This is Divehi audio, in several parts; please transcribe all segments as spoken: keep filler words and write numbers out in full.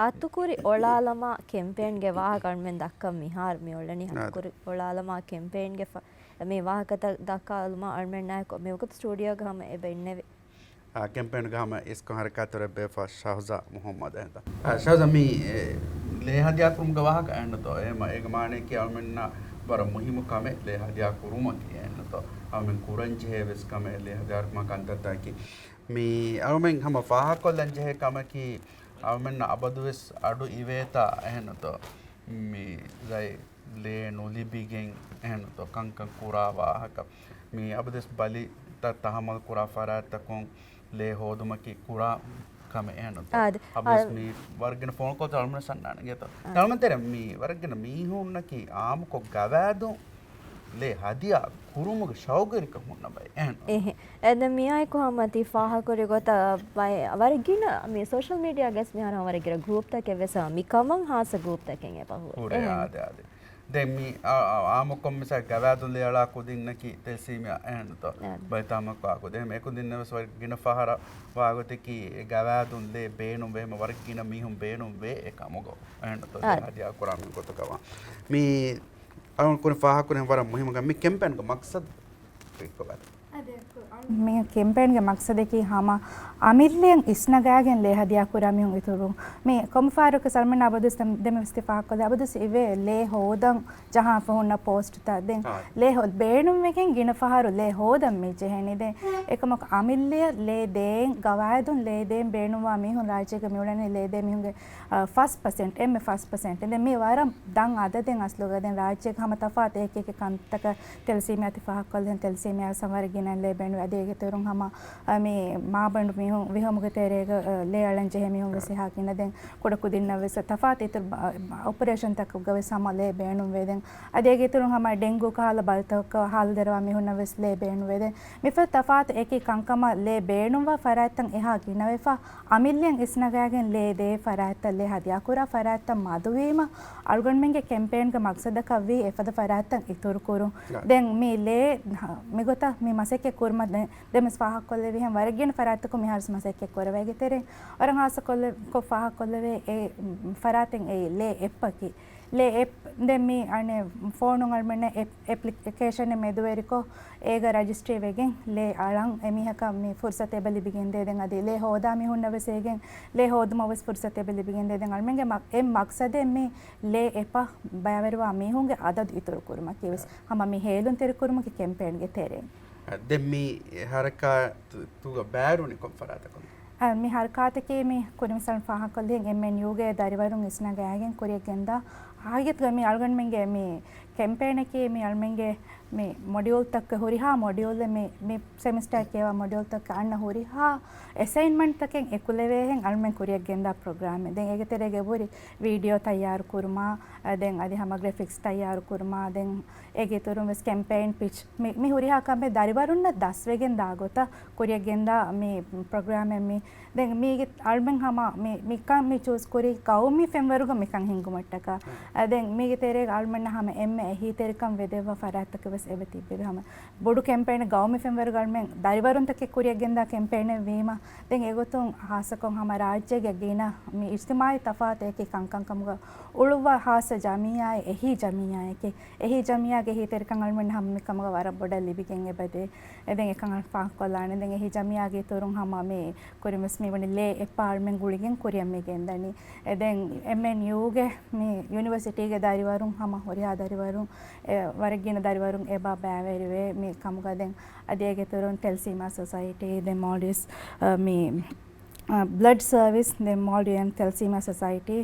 އަތުކުރި އޮޅާލަމާ ކެމްޕޭންގެ ވާހަކަ އަޅުމެން ދައްކަން މިހާރު މި އޮޅެނީ. އަތުކުރި އޮޅާލަމާ ކެމްޕޭންގެ ފަ-، މި ވާހަކަތައް ދައްކާލުމާ އަޅުމެންނާއެކު މިވަގުތު ސްޓޫޑިއޯގަ ހަމަ އެބަ އިންނެވި. އާ، ކެމްޕޭންގަ ހަމަ އިސްކޮށް ހަރަކާތު ރެއްބޭފަ ޝަހުޒާ މުހައްމަދު އެހެންތަ؟ އާ، ޝަހުޒާ، މި، އެ، ލޭ ހަދިޔާ ކުރުމުގެ ވާހަކަ އެހެންނުތޯ؟ އެ މަ-، އޭގެ މާނައަކީ އަޅުމެންނަށް ވަރަށް މުހިއްމު ކަމެއް ލޭ ހަދިޔާ ކުރުމަކީ އެހެންނުތޯ؟ އަޅުމެން ކުރަން ޖެހޭ ވެސް ކަމެއް ލޭ ހަދިޔާ ކުރުމާ ކަންތައްތަކަކީ. މި އަޅުމެން ހަމަ ފާހަގަކޮށްލަން ޖެހޭ ކަމަކީ، އަޅުމެންނަށް އަބަދުވެސް އަޑު އިވޭތާ އެހެންނުތޯ؟ މި ޒައި ލޭ ނުލިބިގެން އެހެންނުތޯ ކަންކަން ކުރާ ވާހަކަ. މި އަބަދުވެސް ބަލިތައް ތަހައްމަލް ކުރާ ފަރާތްތަކުން ލޭ ހޯދުމަކީ ކުރާ ކަމެއް އެހެންނުތޯ؟ އާދެ. އަބަދުވެސް އާ. މި ވަރަށް ގިނަ ފޯނު ކޯލްތައް އަޅުމެން ސަންނާނެ ގެތޯ. އާ. އަޅުމެން ތެރެ މި ވަރަށް ގިނަ މީހުންނަކީ އާއްމުކޮށް ގަވާއިދުން ލޭ ހަދިޔާ ކުރުމުގެ ޝައުގުވެރިކަން ހުންނަ ބައެއް އެހެން. އެހެ. އެ، ދެން މިއާއެކު ހަމަ ތި ފާހަގަކުރި ގޮތަށް ބައެއް ވަރަށް ގިނަ މި ސޯޝަލް މީޑިއާގަސް މިހާރު ހަމަ ވަރަށް ގިނަ ގްރޫޕްތަކެއް ވެސް ހަމަ މިކަމަށް ހާއްސަ ގްރޫޕްތަކެއް އެބަ ހުރޭ. ހުރޭ، އެހެން. އާދެ، އާދެ. ދެން މި، އާ، އާ، އާއްމުކޮށް މިސާ ގަވާއިދުން ލޭ އަޅާ ކުދިންނަކީ ތެލްސީމިއާ އެހެންނުތޯ؟ އާދެ. ބައިތާމަކާ ކުދިން އެކުދިންނަށް ވެސް ވަރަށް ގިނަ ފަހަރަށް ވާގޮތަކީ އެ ގަވާއިދުން ލޭ ބޭނުން ވޭ ހަމަ ވަރަށް ގިނަ މީހުން ބޭނުން ވޭ އެ ކަމުގަ. އެހެންނުތޯ؟ އާދެ. ހަދިޔާ ކުރާ މި ގޮތަކަށް ވާ. މި އަޅުން ކުރިން ފާހަގަކުރިން ވަރަށް މުހިއްމު ކަމެއް މި ކެމްޕޭންގެ މަޤްޞަދު ކޮބާތޯ؟ މި ކެމްޕޭންގެ މަޤްޞަދަކީ ހަމަ އަމިއްލައަށް އިސްނަގާގެން ލޭ ހަދިޔާ ކުރާ މީހުން އިތުރު މި ކޮންމެ ފަހަރަކު ސަލްމަން އަބަދުސް ދެ-، ދެމެވެސް ތި ފާހަގަކޮށްލި އަބަދުސް އިވޭ ލޭ ހޯދަން ޖަހާފަ ހުންނަ ޕޯސްޓްތައް. ދެން އާ. ލޭ ހޯ-، ބޭނުންވެގެން ގިނަ ފަހަރު ލޭ ހޯދަން މި ޖެހެނީ. ދެން އެކަމަކު އަމިއްލައަށް ލޭ ދޭން ގަވާއިދުން ލޭ ދޭން ބޭނުންވާ މީހުން ރާއްޖޭގަ މިއުޅެނީ ލޭ ދޭ މީހުންގެ އަ، ފަސް ޕަސެންޓް، އެންމެ ފަސް ޕަސެންޓް. ދެން މި ވަރަށް ދަށް އަދަދެއް އަސްލުގަ. ދެން ރާއްޖޭގަ ހަމަ ތަފާތު އެކި އެކި ކަންތަކަށް ތެލްސީމިއާ ތި ފާހަގަކޮށްލި. ދެން ތެލްސީމިއާ ވެސް ވަރަށް ގިނަ ލޭ ބޭނުން. އަދި އޭގެ އިތުރުން ހަމަ، އަ، މި މާބަނޑު މީހުން ވިހަމުގެ ތެރޭގަ، އަ، ލޭ އަޅަން ޖެހޭ މީހުން ވެސް އެހާ ގިނަ. ދެން ކުޑަކުދިންނަށް ވެސް ތަފާތު އިތުރު، އަ، އޮޕަރޭޝަންތަކުގަ ވެސް ހަމަ ލޭ ބޭނުންވޭ. ދެން އަދި އޭގެ އިތުރުން ހަމަ ޑެންގޫ ކަހަލަ ބަލިތަކަށް ހާލު ދެރަވާ މީހުންނަށް ވެސް ލޭ ބޭނުންވޭ. ދެން މިފަދަ ތަފާތު އެކި ކަންކަމަށް ލޭ ބޭނުންވާ ފަރާތްތައް އެހާ ގިނަވެފަ. އަމިއްލައަށް އިސްނަގާގެން ލޭ ދޭ ފަރާތްތައް، ލޭ ހަދިޔާކުރާ ފަރާތްތައް މަދުވީމަ، އަޅުގަނޑުމެންގެ ކެމްޕޭންގެ މަގްސަދަކަށްވީ އެފަދަ ފަރާތްތައް އިތުރުކުރުން. ދެން މި ލޭ މިގޮތަށް މި މަސައްކަތް ކުރުމަށް ދެ-، ދެމެސް ފާހަގަކޮށްލެވިހެން ވަރަށް ގިނަ ފަރާތްތަކުން މިހާރު މަސައްކަތް ކުރަވައިގެ ތެރެއިން ވަރަށް ހާއްސަކޮށްލެ-، ކޮށް ފާހަގަކޮށްލެވޭ އެ ފަރާތެއް އެއީ ލޭ އެޕްއަކީ. ލޭ އެޕް ދެން މި އަނެއް ފޯނުން އަޅުމެންނަށް އެޕް އެޕްލިކޭޝަނެއް މެދުވެރިކޮށް، އޭގަ ރަޖިސްޓްރީ ވެގެން ލޭ އަޅަން އެމީހަކަށް މި ފުރުސަތު އެބަ ލިބިގެންދޭ. ދެން އަދި ލޭ ހޯދާ މީހުންނަށް ވެސް އޭގެން ލޭ ހޯދުމަށް ވެސް ފުރުސަތު އެބަ ލިބިގެންދޭ. ދެން އަޅުމެންގެ މަ-، އެއް މަގްސަދެއް މި ލޭ އެޕަށް ބައިވެރިވާ މީހުންގެ އަދަދު އިތުރު ކުރުމަކީ ވެސް ހަމަ މި ހޭލުންތެރިކުރުމަކީ ކެމްޕޭންގެ ތެރެއިން. ދެން މި ހަރަކާތުގަ ބައިވެރިވުނީ ކޮން ފަރާތަކުން؟ އަ، މި ހަރަކާތަކީ މި ކުރިން މިސާލަށް ފާހަގަކޮށްލިހެން އެމްއެންޔޫގެ ދަރިވަރުން އިސްނަގާގެން ކުރިއަށް ގެންދާ ހަގީގަތުގަ މި އަޅުގަނޑުމެންގެ މި ކެމްޕޭނަކީ މި އަޅުމެންގެ މި މޮޑިއުލްތަކުގެ ހުރިހާ މޮޑިއުލެއް މި، މި ސެމިސްޓަރ ކިޔަވާ މޮޑިއުލްތަކުގެ އަންނަ ހުރިހާ އެސައިންމަންޓްތަކެއް އެކުލެވޭހެން އަޅުމެން ކުރިއަށް ގެންދާ ޕްރޮގްރާމެއް. ދެން އޭގެ ތެރޭގަ އެބަހުރި ވީޑިއޯ ތައްޔާރު ކުރުމާ، އަ، ދެން އަދި ހަމަ ގްރެފިކްސް ތައްޔާރު ކުރުމާ، ދެން އޭގެ އިތުރުން ވެސް ކެމްޕޭން ޕިޗް މި، މި ހުރިހާ ކަމެއް ދަރިވަރުންނަށް ދަސްވެގެން ދާ ގޮތަށް ކުރިއަށް ގެންދާ މި ޕްރޮގްރާމެއް މި. ދެން މީގެ އަޅުމެން ހަމަ މި، މިކަން މި ޗޫސް ކުރީ ގައުމީ ފެންވަރުގަ މިކަން ހިންގުމަށްޓަކާ. އަ، ދެން މީގެ ތެރޭގަ އަޅުމެންނަށް ހަމަ އެންމެ އެހީތެރިކަން ވެދެއްވާ ފަރާތްތަކެއް ވެސް އެބަ ތިއްބެވި. ހަމަ ބޮޑު ކެމްޕޭނެއް ގައުމީ ފެންވަރުގަ އަޅުމެން ދަރިވަރުންތަކެއް ކުރިއަށް ގެންދާ ކެމްޕޭނެއް ވީމަ، ދެން އެގޮތުން ހާއްސަކޮށް ހަމަ ރާއްޖޭގެ ގިނަ މި އިޖްތިމާއީ ތަފާތު އެކި ކަންކަން ކަމުގަ އުޅުއްވާ ހާއްސަ ޖަމިއްޔާއެއް އެހީ ޖަމިއްޔާއެކޭ. އެހީ ޖަމިއްޔާގެ އެހީތެރިކަން އަޅުމެން ހަމަ މިކަމުގަ ވަރަށް ބޮޑަށް ލިބިގެން އެބަދޭ. އެ ދެން އެކަން ފާހަގަކޮށްލާނެ. ދެން އެހީ ޖަމިއްޔާގެ އިތުރުން ހަމަ މި ކުރިން ވެސް މި ވަނީ ލޭ އެޕާ އަޅުމެން ގުޅިގެން ކުރިއަށް މި ގެންދަނީ. އެ ދެން އެމްއެންޔޫގެ މި ޔުނިވަރސިޓީގެ ދަރިވަރުން ހަމަ ހުރިހާ ދަރިވަރުން، އެ، ވަރަށް ގިނަ ދަރިވަރުން އެބަ ބައިވެރިވޭ މި ކަމުގަ. ދެން އަދި އޭގެ އިތުރުން ތެލްސީމާ ސޮސައިޓީ، ދެން މޯލްޑިވްސް، އަ، މި، އަ، ބްލަޑް ސަރވިސް، ދެން މޯލްޑިވިއަން ތެލްސީމާ ސޮސައިޓީ،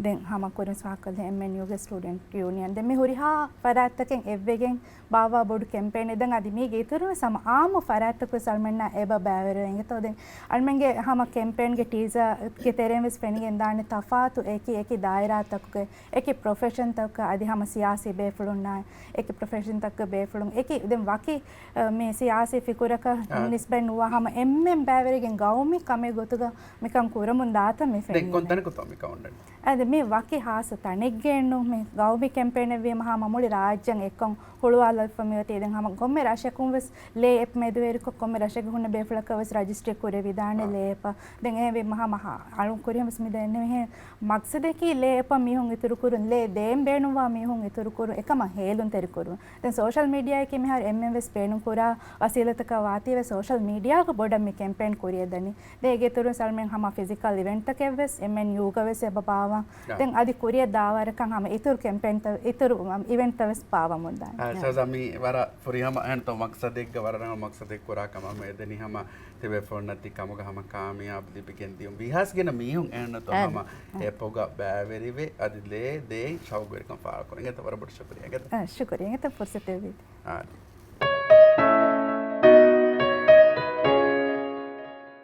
ދެން ހަމަ ކުރިން ވެސް ފާހަގަކޮށްލި އެމްއެންޔޫގެ ސްޓޫޑެންޓް ޔޫނިއަން. ދެން މި ހުރިހާ ފަރާތްތަކެއް އެއްވެގެން ބާއްވާ ބޮޑު ކެމްޕޭނެއް. ދެން އަދި މީގެ އިތުރުން ވެސް ހަމަ އާއްމު ފަރާތްތަކުން ވެސް އަޅުމެންނާ އެބަ ބައިވެރިވެ އިނގޭތޯ. ދެން އަޅުމެންގެ ހަމަ ކެމްޕޭންގެ ޓީޒަރގެ ތެރެއިން ވެސް ފެނިގެން ދާނެ ތަފާތު އެކި އެކި ދާއިރާތަކުގެ އެކި ޕްރޮފެޝަންތަކަށް އަދި ހަމަ ސިޔާސީ ބޭފުޅުންނާ އެކި ޕްރޮފެޝަންތަކުގެ ބޭފުޅުން އެކި ދެން ވަކި، އަ، މި ސިޔާސީ ފިކުރަކަށް އާ. ނިސްބަތް ނުވާ ހަމަ އެންމެން ބައިވެރިގެން ގައުމީ ކަމެއް ގޮތުގަ މިކަން ކުރަމުން ދާތަން މި ފެންނަނީ. ދެން ކޮން ތަނެއް ކުތޯ މިކަން އޮންނަނީ؟ އަދި މި ވަކި ހާއްސަ ތަނެއްގައެއްނު، މި ގައުމީ ކެމްޕޭނެއް ވީމަ ހަމަ މުޅި ރާއްޖެ އެއްކޮށް ހުޅުވާލައްވަމި އޮތީ. ދެން ހަމަ ކޮންމެ ރަށަކުން ވެސް ލޭ އެޕް މެދުވެރިކޮށް ކޮންމެ ރަށެއްގެ ހުންނަ ބޭފުޅަކަށް ވެސް ރަޖިސްޓްރީ ކުރެވިދާނެ ލޭ އެޕަށް. ދެން އެހެންވީމަ ހަމަ އަޅުން ކުރިހަމަސް މި ދެންނެވިހެން މަގްސަދަކީ ލޭ އެޕަށް މީހުން އިތުރު ކުރުން، ލޭ ދޭން ބޭނުންވާ މީހުން އިތުރު ކުރުން، އެކަމަށް ހޭލުންތެރި ކުރުން. ދެން ސޯޝަލް މީޑިއާއަކީ މިހާރު އެންމެން ވެސް ބޭނުން ކުރާ ވަސީލަތަކަށް ވާތީވެ، ސޯޝަލް މީޑިއާގަ ބޮޑަށް މި ކެމްޕޭން ކުރިއަށް ދަނީ. ދެން އޭގެ އިތުރުން ސަލްމެން ހަމަ ފިޒިކަލް އިވެންޓްތަކެއް ވެސް އެންމެން ޔޫގަ ވެސް އެބަ ބާވަން. ދެން އަދި ކުރިއަށް ދާވަރަކަށް ހަމަ އިތުރު ކެމްޕޭންތައް، އިތުރު އިވެންޓްތައް ވެސް ބާވަމުން ދާނެ. އާ، ސާޒާ މީ ވަރަށް ފުރިހަމަ އެހެންތޯ މަގްސަދެއްގަ ވަރަށް ރަނގަޅު މަގްސަދެއް ކުރާ ކަމަށް މި އެދެނީ ހަމަ ތިބޭފުޅުންނަށް ތި ކަމުގަ ހަމަ ކާމިޔާބު ލިބިގެން ދިޔުން. ވީހާވެސް ގިނަ މީހުން އެހެންނުތޯ އެ. ހަމަ އެޕުގަ ބައިވެރިވެ އަދި ލޭ ދޭން ޝައުގުވެރިކަން ފާޅުކުރަން. އެނގޭތަ؟ ވަރަށް ބޮޑަށް ޝުކުރިޔާ. އެނގޭތަ؟ އަ، ޝުކުރިޔާ. އެނގޭތަ ފުރުސަތެއް ވީތީ. އާ.